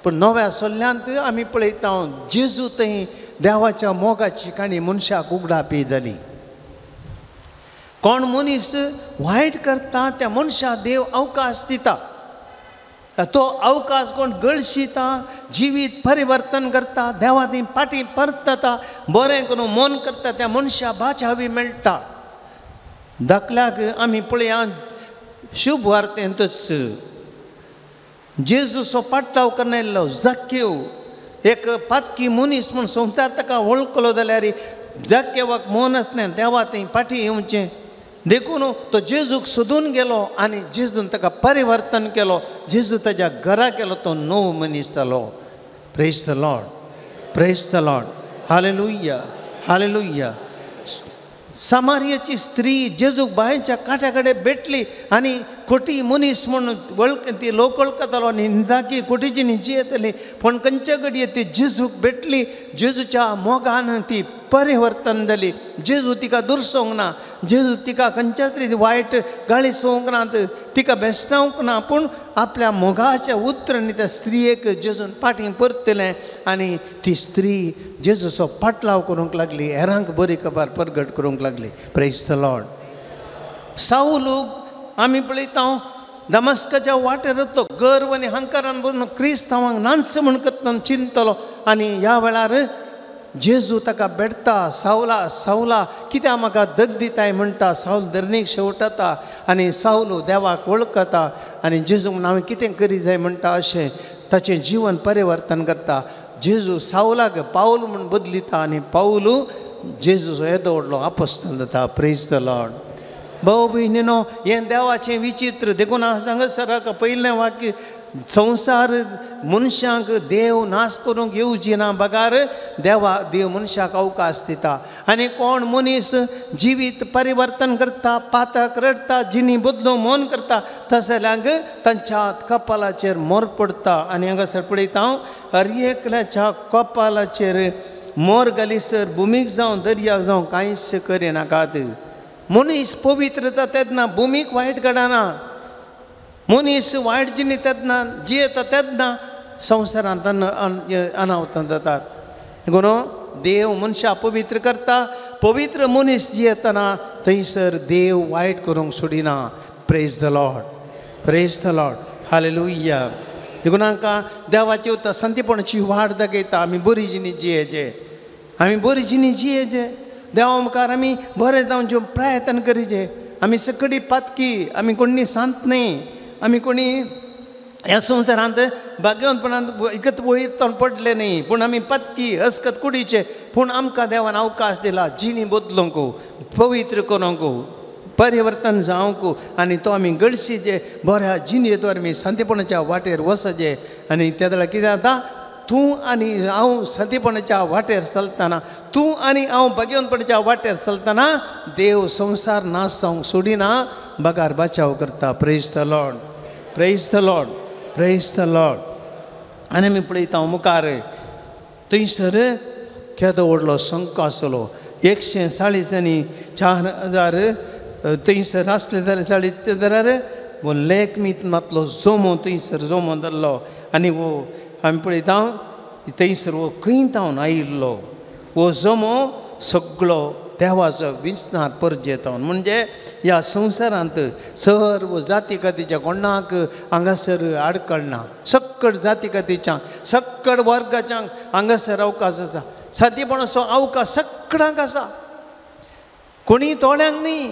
पूण नव्या सोल्ल्यांत आमी पळयता जेजू थंय देवाच्या मोगाची काणी मनशाक उगडापी जाली. कोण मनीस वायट करता त्या मनशाक देव अवकाश दिता, तो अवकाश कोण गळशिता, जिवीत परिवर्तन करता, देवा थंय फाटीं परतता, बरें करून मन करता, त्या मनशाक बाचावी मेळटा. दाखल्याक आमी पळया शुभ वार्तेंतच जेजूचो पाटलाव करून आयिल्लो जाक्यव एक पातकी मनीस म्हूण संवसार ताका वळखलो जाल्यार जाक्यवाक मन आसलें देवा थंय फाटीं येवचें, देखून तो जेजूक सोदून गेलो आनी जेजून ताका परिवर्तन केलो. जेजू ताज्या घरा गेलो, तो नवो मनीस जालो. Praise the Lord, praise the Lord, hallelujah, hallelujah. सामारियाची स्त्री जेजूक बांयच्या कांठ्या कडेन भेटली आनी खोटी मनीस म्हूण वळख ती लोक वळखतालो आनी निजाकी खोटीची निजी येतली, पूण खंयच्या घडये ती जेजूक भेटली, जेजूच्या मोगान ती परिवर्तन जाली. जेजू तिका दुरसोंक ना, जेजू तिका खंयच्याच तरी वायट गाळी सोवंक ना, तिका बेस्टावंक ना, पूण आपल्या मोगाच्या उतरांनी त्या स्त्रियेक जेजून फाटीं परतलें आनी ती स्त्री जेजूचो पाटलाव करूंक लागली, हेरांक बरी खबर परगट करूंक लागली. Praise the Lord. सावलूक आमी पळयता दमस्काच्या वाटेर तो गर्व आनी हंकारान बसून क्रिस्तांवांक नांच म्हूण करतना चिंतलो आनी ह्या वेळार जेजू ताका भेटता, सावला सावला कित्याक म्हाका दग दिताय म्हणटा. सावल धरणीक शेवटता आनी सावलो देवाक वळखता आनी जेजूक हांवें कितें करी जाय म्हणटा, अशें ताचें जिवन परिवर्तन करता. जेजू सावलाक पावल म्हूण बदलिता आनी पावलू जेजूचो येदो व्हडलो आपोस्तल जाता. Praise the Lord. भाव भयणीनो, हें देवाचें विचित्र. देखून हांव सांगत पयलें वाक्य, संवसार मनशांक देव नाश करूंक येवची ना बगार देवा देव मनशाक अवकाश दिता आनी कोण मनीस जिवीत परिवर्तन करता, पातक रडटा, जिणी बदलूंक मन करता, तसल्यांक तांच्या कपालाचेर मोर पडटा. आनी हांगासर पळयता हांव हर एकल्याच्या कपालाचेर मोर घालीसर भुमीक जावं दर्याक जावं कांयच करिनाकात. मनीस पवित्र जाता तेन्ना भुमीक वायट घडना, मनीस वायट जिणी तेन्ना जियेता तेन्ना संवसारांत अनावतां जातात. देखून देव मनशाक पवित्र करता, पवित्र मनीस जियेतना थंयसर देव वायट करूंक सोडिना. Praise the Lord, praise the Lord, hallelujah. देखून आमकां देवाची उतर संतीपणाची वाट दाखयता. आमी बरी जिणी जियेचे, आमी बरी जिणी जियेचे, देवा मुखार आमी बरें जावचें प्रयत्न करीचे. आमी सकडी पातकी, आमी कोणी सांत न्ही, आमी कोणी ह्या संवसारांत भाग्यवंतपणांत एकत वयर पडले न्ही, पूण आमी पातकी अस्कत कुडीचे, पूण आमकां देवान अवकाश दिला जिणी बदलूंक, पवित्र करूंक, परिवर्तन जावंक आनी तो आमी गडशीचे बऱ्या जिणये आमी सांतेपणाच्या वाटेर वचचे. आनी त्या वेळार कितें जाता, तूं आनी हांव संतीपणाच्या वाटेर चलतना, तूं आनी हांव भाग्यवंतपणाच्या वाटेर चलतना देव संवसार नाश जावंक सोडिना, बगार बचाव करता. Praise the Lord, praise the Lord, praise the Lord. आनी आमी पळयता मुखार थंयसर केदो व्हडलो संक आसलो, 140 आनी 4000 थंयसर आसले जाल्यार 40 जाल्यार वो लेक मीत मातलो जोमो थंयसर जोमो धरलो आनी वो आमी पळयता थंयसर वो खंय तावन आयिल्लो वो जोमो सगळो देवाचो विसनार परजेतावन. म्हणजे ह्या संवसारांत सर्व जाती कातीच्या कोणाक हांगासर आडकळना, सक्कड जाती कातीच्या सक्कड वर्गाच्या हांगासर अवकाश आसा. सादीपणाचो अवकाश सगळ्यांक आसा, कोणी थोड्यांक न्ही,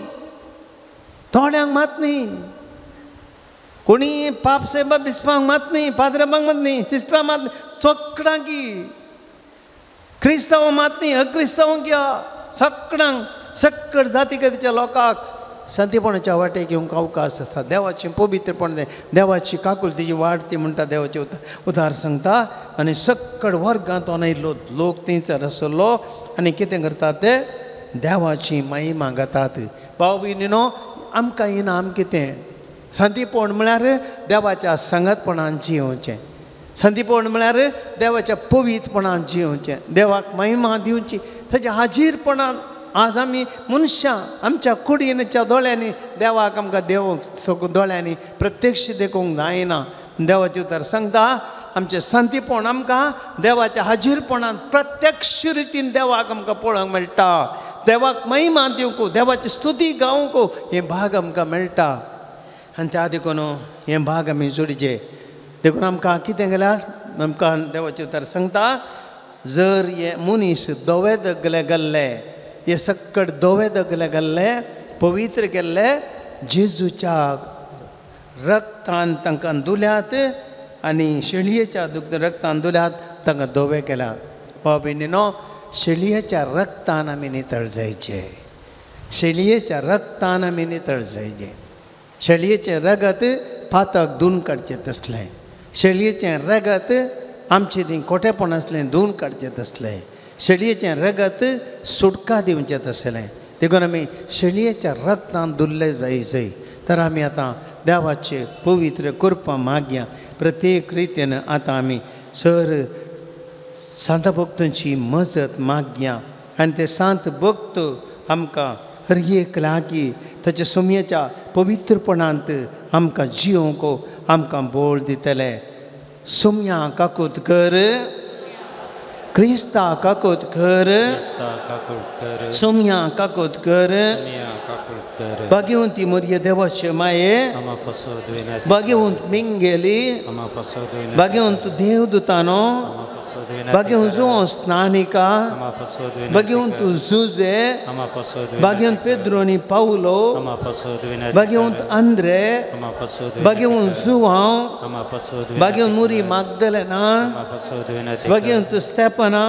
थोड्यांक मात न्ही, कोणी पाप साहेबा बिस्पांक मात न्ही, पाद्रबांक मात न्ही, सिस्टरां मात न्ही, सगळ्यांकी क्रिस्तांव मात न्ही, अक्रिस्तांवांक या सगळ्यांक सक्कड जाती कातीच्या लोकांक संतीपणाच्या वाटेक येवंक अवकाश आसा. देवाचें पवित्रपण, देवाची काकुलतीची वाट ती म्हणटा, देवाची उदार सांगता. आनी सक्कड वर्गांत आयिल्लो लोक थंयसर आसलो आनी कितें करतात ते देवाची महिमा गातात. भाव भयणीनो, आमकां इनाम कितें? सांतीपण म्हळ्यार देवाच्या सांगातपणान जियोवचें. सांतीपण म्हळ्यार देवाच्या पवित्रपणान जियोवचें, देवाक महिमा दिवची ताच्या हाजीरपणान. आज आमी मनशां आमच्या कुडीनच्या दोळ्यांनी देवाक आमकां देवूंक दोळ्यांनी प्रत्यक्ष देखूंक जायना. देवाचें उतर सांगता आमचें सांतीपण आमकां देवाच्या हाजीरपणान प्रत्यक्ष रितीन देवाक आमकां पळोवंक मेळटा. देवाक महिमा दिवंक, देवाची स्तुती गावंक हें भाग आमकां मेळटा. आनी त्या देखून हें भाग आमी जोडचें. देखून आमकां कितें केल्यार आमकां देवाचें उतर सांगता जर हे मनीस धवे दगले गेल्ले, हे सक्कड धवे दगले गेल्ले पवित्र केल्ले जेजूच्या रक्तान तांकां धुल्यात आनी शेळयेच्या रक्तान धुल्यात तांकां धवे केल्यात. भाव भयणीनो, शेळयेच्या रक्तान आमी नितळ जायचे. शेळयेच्या रक्तान आमी नितळ जायचे. शेळयेचें रगत पातक धुवन काडचें तसलें. शेळयेचें रगत आमचें ती खोटेपण आसलें धुवन काडचें तसलें. शेळयेचें रगत सुटका दिवचें तसलें. देखून आमी शेळयेच्या रक्तान धुल्ले जाय जाय. तर आमी आतां देवाचे पवित्र कृपा मागया. प्रत्येक रितीन आतां आमी सर सांत भक्तांची मजत मागया आनी ते सांत भक्त आमकां हर एक लागीं ताच्या सुमयेच्या पवित्रपणांत आमकां जियोवंक आमकां बोळ दितले. सुमया काकूत कर, क्रिस्ता काकूत कर, सोम्या काकूत कर, भाग्यवंती मोरये देवाचे माये, भाग्यवंत मिंगेली, भाग्यवंत देवदूतानो, भाग्यवंत जुआंव स्नानिका, भाग्यवंत जुजे, भाग्यवंत पेद्रो आनी पावलो, भाग्यवंत आंद्रे, भाग्यवंत जुआंव, भाग्यवंत मुरी मागदलेना, भाग्यवंत स्टेपना,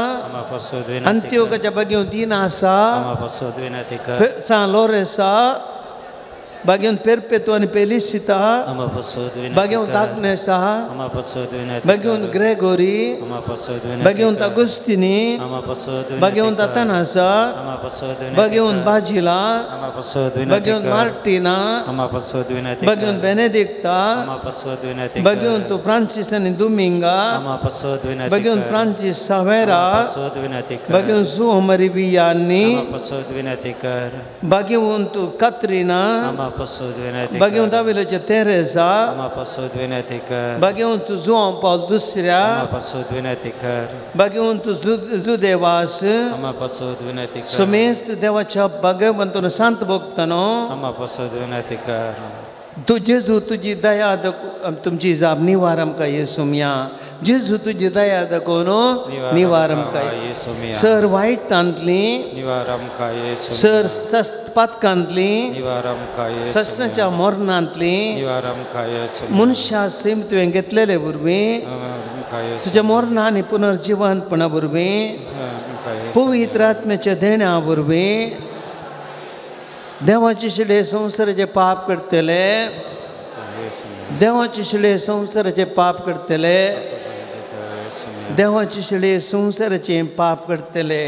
अंत्योकाच्या भाग्यवंत इनासा, सान लोरेसा, भाग्यवंत पेरपेतू आनी पेलिसिता, भाग्यवंत आग्नेसा, भाग्यवंत ग्रेगोरी, भाग्यवंत अगुस्तिनी, भाग्यवंत अतनासा, भाग्यवंत बाजिला, भाग्यवंत मार्टिना, भाग्यवंत बेनेदिक्ता, भाग्यवंत फ्रांसीस आनी दुमिंगा, भाग्यवंत फ्रांसीस सावेरा, भाग्यवंत जुओ मरी वियानी, भाग्यवंत कात्रिना, भाग्यवंत आविलाचे तेरेसा, भाग्यवंत जुआंव पावल दुसऱ्या, भाग्यवंत जुदेवास, समेस्त देवाच्या भाग्यवंतनो सांत भक्तानो, तूं जेजू तुजी दया तुमची जाप निवार आमकां येसुमया. जेजू तुजी दया दाखोवन निवार आमकां. सर वायटांतली, सर पातकांतली, ससनाच्या मरणांतली, मनशा सैम तुवें घेतलेले वरवीं, तुज्या मरणा आनी पुनर्जिवनपणा वरवीं, पवित्र आत्म्याच्या देण्या वरवीं देवाचे शिले संवसाराचे पाप करतले, देवाचे शिले संवसाराचे पाप करतले, देवाचे शिले संवसाराचे पाप करतले.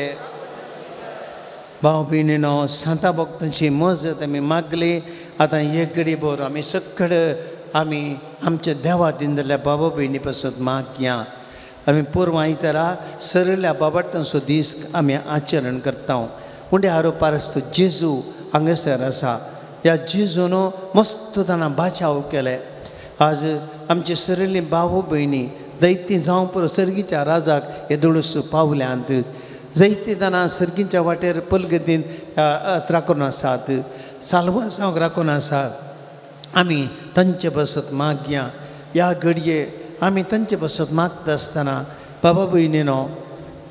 भाव भयणीनो, सांता भक्तांची मजत आमी मागली. आतां एक घडी भर आमी सगळे आमी आमच्या देवा दिन जाल्ल्या बाबा भयणी पासत मागया. आमी पुर्वां इतरा सरल्या बाबार्थांचो दीस आमी आचरण करता. उंडे आरो पारस जेजू हांगासर आसा. ह्या जेजून मस्त ताणें बाचाव केले. आज आमची सरली भाव भयणी दैती जावं पुरो सर्गीच्या राजाक येदोळूस पावल्यांत. जैती जाणां सर्गीच्या वाटेर पलगतीन राखून आसात, साल्वासांक राखून आसात. आमी तांचे बसत मागया. ह्या घडये आमी तांचे बसत मागता आसतना बाबा भयणीनो,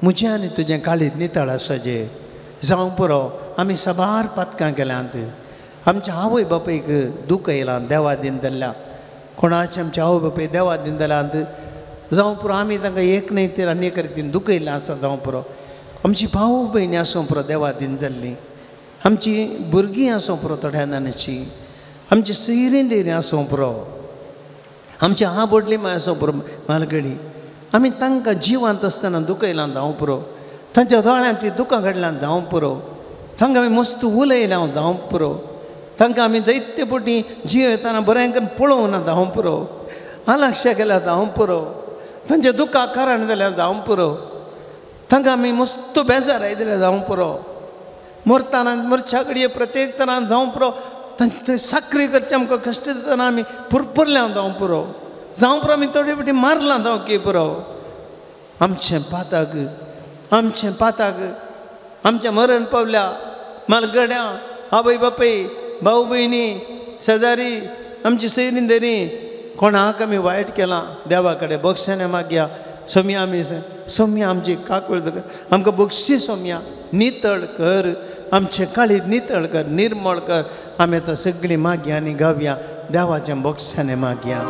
म्हजें आनी तुजें काळीज नितळ आसा जे जावं पुरो आमी साबार पातकां केल्यांत. आमच्या आवय बापायक दूख येयलां देवा दिन जाल्ल्या, कोणाचें आमच्या आवय बापाय देवा दिन जाल्यांत जावं पुरो आमी तांकां एक न्हय तर आनी एक रितीन दुखयलें आसा जावं पुरो. आमची भाव भयणी आसूं पुरो देवा दिन जाल्लीं, आमची भुरगीं आसूं पुरो थोड्या जाणांची, आमची सैरीं देरीं आसूं पुरो, आमची आवडली माय आसूं पुरो मालगडी, आमी तांकां जिवांत आसतना दुखयलां जावं पुरो, तांच्या दोळ्यांत ती दुकां काडल्यान जावं पुरो, तांकां आमी मस्त उलयल्या जावं पुरो, तांकां आमी दैत्य पुटी जियेतना बरें करून पळोवंक ना जावं पुरो, आलाक्ष केल्यार जावं पुरो, तांच्या दुख्खाक कारण जाल्यार जावं पुरो, तांकां आमी मस्त बेजार आयिल्ले जावं पुरो, मरतना मरच्या घडये प्रत्येक तरान जावं पुरो, तांचे साकरी करचें आमकां कश्ट दितना आमी पुरपुरल्या जावं पुरो, जावं पुरो आमी थोडे फावटी मारलां जावं की पुरो. आमचें पातक, आमचें पातक, आमचें मरण पावल्या मालगड्यां, आवय बापूय, भाव भयणी, शेजारी, आमची सैरीं धरी कोणाक आमी वायट केलां देवा कडेन बक्षाने मागया. सोम्या आमी सोम्या आमची काकूळ कर, आमकां बक्षी सोम्या, नितळ कर आमचें काळीज, नितळ कर, निर्मळ कर. आमी आतां सगळीं मागया आनी गावया देवाच्या बक्षाने मागया.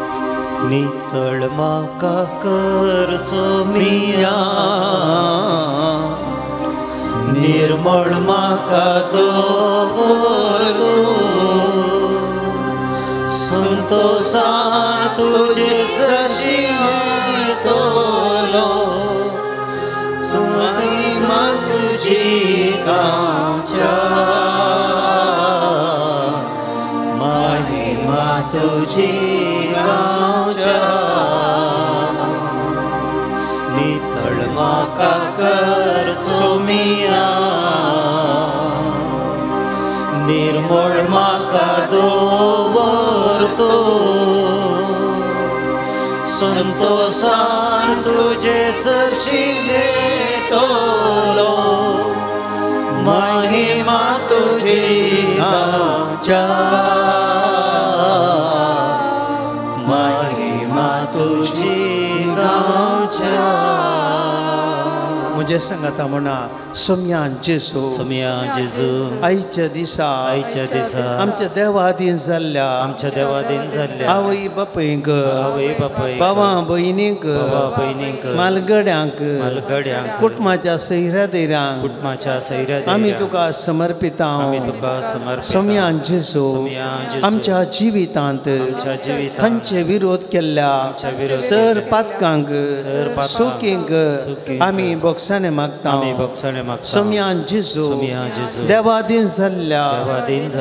नितळ म्हाका कर सोमिया, निर्मळ म्हाका दवर तूं, संतोषान तुजे सरशी येतलो, महिमा तुजी गावच्या, महिमा तुजी गावच्या. नितळ म्हाका कर सोमिया, निर्मळ म्हाका दवर तूं, संतोषान तुजे सरशी येतलो, महिमा तुजी गावच्या, महिमा तुजी गावच्या. म्हजे सांगता म्हणा सोम्या जेजू, सोम्या जेजू, आयच्या दिसा, आयच्या दिसा आमच्या देवादीन जाल्ल्या, आमच्या देवादीन जाल्ल्या आवय बापायक, आवय बापायक, बाबा भयणीक, बाबा भयणीक, मालगड्यांक, मालगड्यांक, कुटुंबाच्या सैऱ्या दैऱ्यांक, कुटुंबाच्या सैऱ्या आमी तुका समर्पिता, आमी तुका समर्पिता. सोम्या जेजू, आमच्या जिवितांत आमच्या जिवितांत तांचे विरोध केल्ल्या सर पातकांक, सुकींक आमी बक्षाने मागता, आमी बक्षाने मागता. सोम्या जेजू, देवादीन जाल्ल्या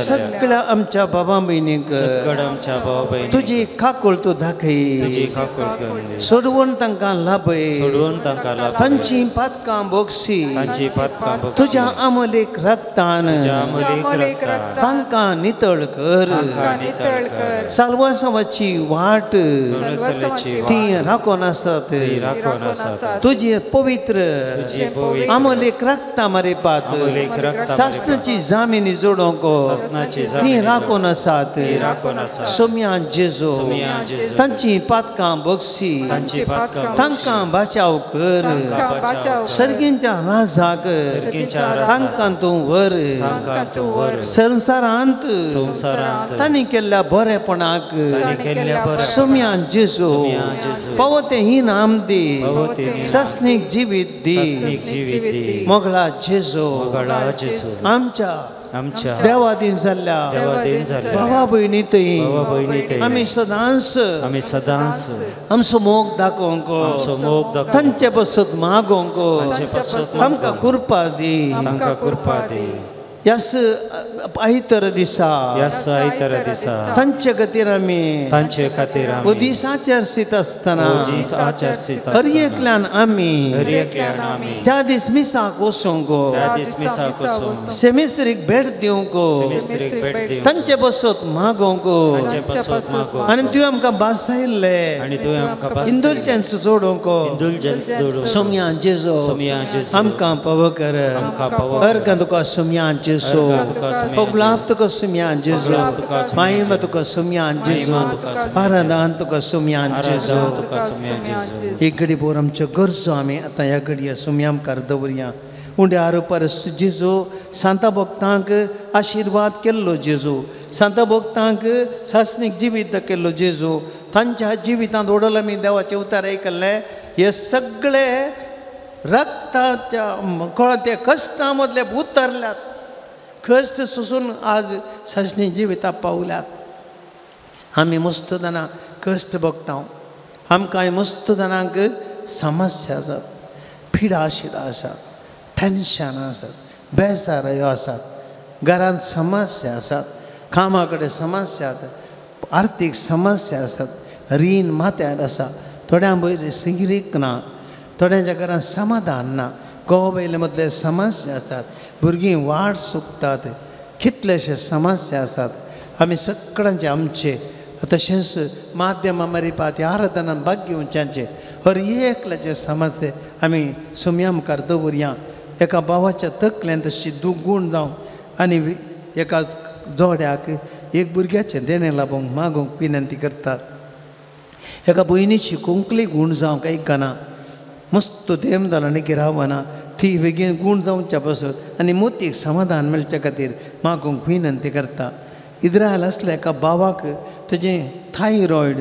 सगळ्या आमच्या बाबा भयणीक, सगळ्या आमच्या भावा भयणीक तुजी काकूळ तूं दाखय, तुजी काकूळ कर, सोडवून तांकां लाभय, सोडवून तांकां लाभय, तांची पातकां बोगसी, तांची पातकां बोगसी, तुज्या अमोलेक रक्तान, तुज्या अमोलेक रक्तान तांकां नितळ कर, तांकां नितळ कर. साल्वासांवाची वाट ती राखून आसात, ती राखून आसात, तुजी पवित्र अमोलेक रक्ता मारिपात, सासणाची जामिनी जोडोंक ती राखून आसात. सोम्या जेजू, तांची पातकां बोगसी, तांकां बाचाव कर, सर्गींच्या राजाक तांकां तूं व्हर, संवसारांत तांणी केल्ल्या बरेपणाक सोम्या जेजू पावो तें इनाम दी, सासणीक जिवीत दी. मोगळा जेजू, आमच्या आमच्या देवादीन जाल्ल्या भावा भयणी थंय आमी सदांच, आमी सदांच आमचो मोग दाखोवंक, तांचे पासत मागोवंक आमकां कृपा दी, तांकां कृपा दी. ह्याच आयतार दिसा, ह्याच आयतार दिसा तांचे खातीर आमी, तांचे खातीर आमी दीस आचरसीत आसतना, हर एकल्यान आमी, हर एकल्यान आमी त्या दीस मिसाक वचूंक, त्या दीस मिसाक वचूंक, सेमिस्त्रीक भेट दिवंक, तांचे पासत मागोवंक, आनी तुवें आमकां भासायल्लें, आनी तुवें आमकां इंदुलजन्स जोडूंक, इंदुलजन्स जोडूंक. सोम्या जेजू आमकां पावो कर, आमकां पावो अर्गां तुका सोम्या जेजू, ओगलाप तुका सोम्या जेजू, माहिमा तुका सोम्या जेजू, आराधन तुका सोम्या जेजू. एक घडी भोर आमच्यो गरजो आमी आतां ह्या घडये सोम्या मुखार दवरया. उंड्या आरोपार जेजू सांता भक्तांक आशिर्वाद केल्लो जेजू, सांता भक्तांक सासणीक जिवीत केल्लो जेजू, तांच्या जिवितांत ओडल आमी देवाचें उतार आयकल्लें, हे सगळे रक्ताच्या कळोन ते कश्टां मदले उतरल्यात, कश्ट सोसून आज सासणी जिविता पावल्यात. आमी मस्त जाणां कश्ट भोगता, आमकां मस्त जाणांक समस्या आसात, पिडा शिडा आसात, टेन्शनां आसात, बेजारयो आसात, घरांत समस्या आसात. कामा कडेन समस्या आसात, आर्थीक समस्या आसात, रीण माथ्यार आसा, थोड्यां वयर सिगरीक ना, थोड्यांच्या घरांत समाधान ना, घोव बायले मदले समस्या आसात, भुरगीं वाट चुकतात, कितलेशे समस्या आसात. आमी सगळ्यांचे आमचे तशेंच माध्यमां मरिपात आराधनान भाग घेवच्यांचे हर एकल्याचे समस्या आमी सुमया मुखार दवरया. एका भावाच्या तकल्यान तशी दुगूण जावं आनी एका जोड्याक एक भुरग्याचें देणें लाबोवंक मागूंक विनंती करतात. एका भयणीची कोंकली गूण जावंक आयकना, मस्त देम जालो आनी रावना, ती बेगीन गूण जावच्या पासून आनी मोतीक समाधान मेळच्या खातीर मागूंक विनंती करता. इज्रायल आसल्या एका भावाक तेजें थायरॉयड,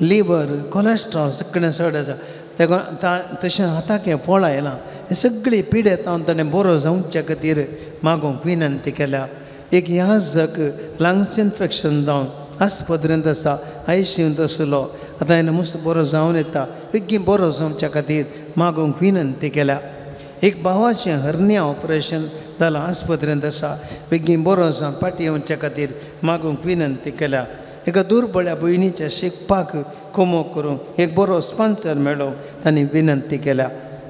लिवर, कोलेस्ट्रॉल सगळें चड आसा, तेका तशें हाताक हें फळ आयलां, हें सगळीं पिडेत हांव ताणें बरो जावच्या खातीर मागूंक विनंती केल्या. एक याजक लंग्स इन्फेक्शन जावन आस्पत्रेंत आसा, आयसीयूंत आसलो, आतां हें मस्त बरो जावन येता, बेगीन बरो जावच्या खातीर मागूंक विनंती केल्या. एक भावाचें हर्निया ऑपरेशन जालां, आस्पत्रेंत आसा, बेगीन बरो जावन फाटीं येवच्या खातीर मागूंक विनंती केल्या. एका दुर्बळ्या भयणीच्या शिकपाक कोमो करूंक एक बरो स्पॉन्सर मेळो तांणी विनंती केल्या.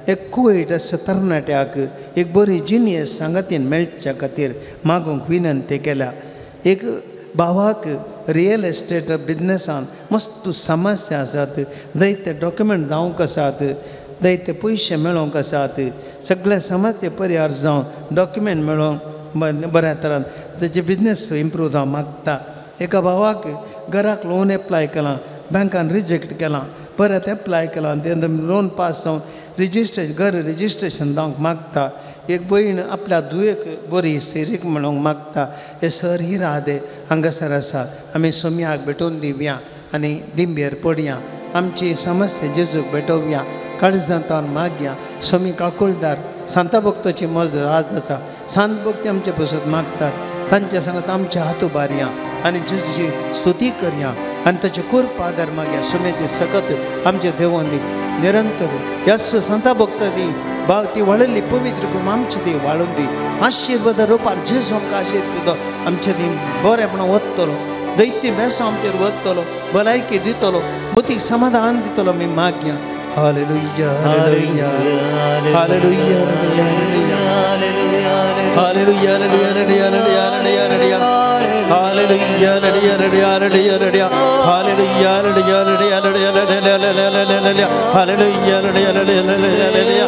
एक कुवेट आसा तरणाट्याक एक बरी जिनियस सांगातीन मेळच्या खातीर मागूंक विनंती केल्या. एक भावाक रियल एस्टेट बिजनेसान मस्त समस्या आसात, जायते डॉक्युमेंट जावंक आसात, जायते पयशे मेळोवंक आसात, सगळे समस्या परिहार जावन डॉक्युमेंट मेळोवंक बऱ्या तरान तेजे बिजनेस इम्प्रूव जावंक मागता. एका भावाक घराक लोन एप्लाय केलां, बँकान रिजेक्ट केलां, परत एप्लाय केलां, तें लोन पास जावन रजिस्ट्रेशन घर रजिस्ट्रेशन जावंक मागता. एक भयण आपल्या धुवेक बरी सिरीक म्हणूंक मागता. हे सर इरादे हांगासर आसा, आमी सोम्याक भेटोवन दिवया आनी दिंबेर पडया, आमची समस्या जेजूक भेटोवया, काळजांत मागया. सोमी काकुळदार सांता भक्ताची मज आज आसा, सांत भक्ती आमचे पसत मागतात, तांच्या सांगत आमचे हात उबारया आनी जेजूची स्तुती करया आनी ताचे कृपा आदार मागया. सोम्याची सकत आमचे देवोन दी निरंतर यस सांता भक्त दी भाव ती वाळिल्ली पवित्र कृपा आमची ती वाळून दी. आशिर्वाद रुपार जेजू आमकां आशिर्वाद दितो, आमचे ती बरेपणां वतलो, दैत्य बेसांव आमचेर वतलो, भलायकी दितलो, मोतीक समाधान दितलो. आमी मागया. Hallelujah, hallelujah, hallelujah, hallelujah, hallelujah, hallelujah, hallelujah, hallelujah, hallelujah, hallelujah, hallelujah, hallelujah,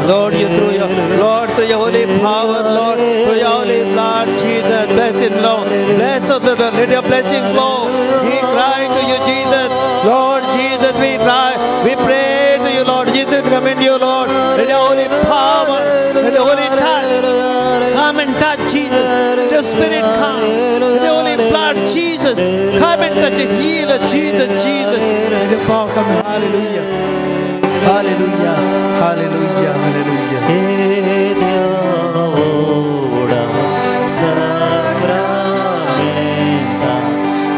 Lord, you through your Lord, through your holy power, Lord, through your holy blood, Jesus, bless it, Lord, bless us, Lord, let your blessing flow. We cry to you, Jesus, Lord Jesus, we cry, we pray to you, Lord Jesus, come into you, Lord, let your holy power, let your holy touch, come and touch Jesus, let your spirit come, let your holy blood, Jesus, come and touch it, heal us, Jesus, Jesus, let your power come, hallelujah. Hallelujah, hallelujah, hallelujah. Sacramenta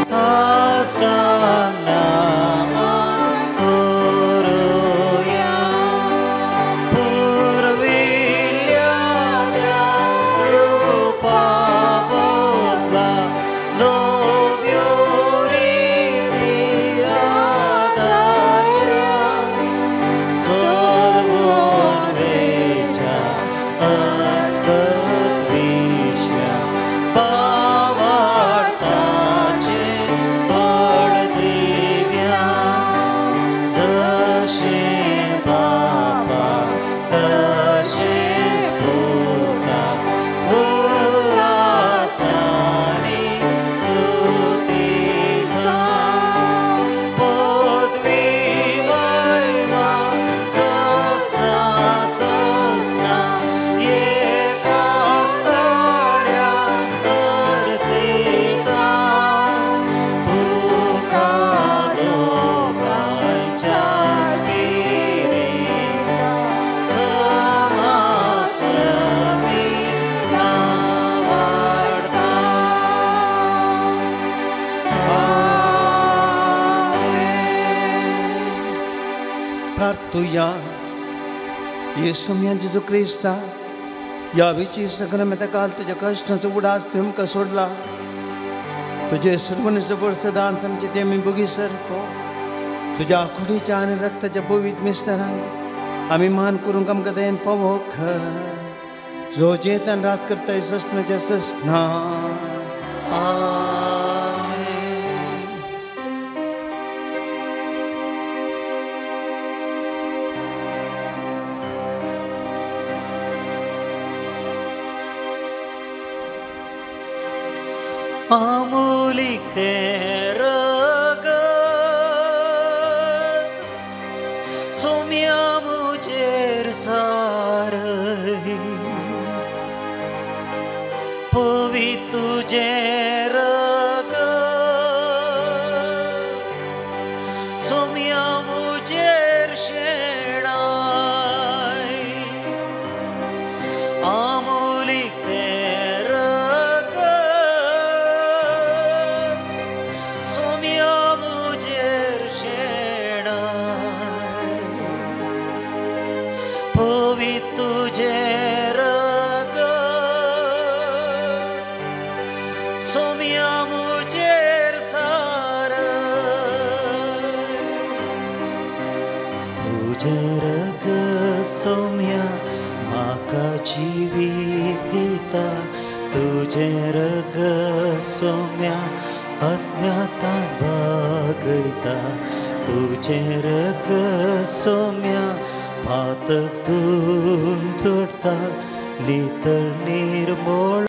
sastranama kuruya purvilya rupa botla novyuri adarya solvon vecha aspat vishya प्रार्थुया. Yesu जेजू क्रिस्ता ह्या विची सगळ्या काल तुज्या कश्टांचो उडास तुवें आमकां सोडला. तुजे सुरवणीचो वर्सदान आमचे ते आमी बोगी सारको तुज्या कुडीच्या आनी रक्ताच्या पवित्र मिस्तरांक आमी मान करूंक आमकां दयेन पावो जो जेतान रात करता ससनाच्या ससना. आमोलिक तें रगत सोम्या मुजेर सारय पवित्र तुजें रगत सोम्या मुजेर शेणाय आमोलिक तें रगत सोम्या मुजेर शेणाय पवित्र तुजें रगत सोम्या मुजेर सारय तुजें रगत सोम्या म्हाका जिवीत दिता तुजें रगत सोम्या अज्ञाता भागयता तुजें रगत सोम्या पातक धुवन दवरता नितळ निर्मळ.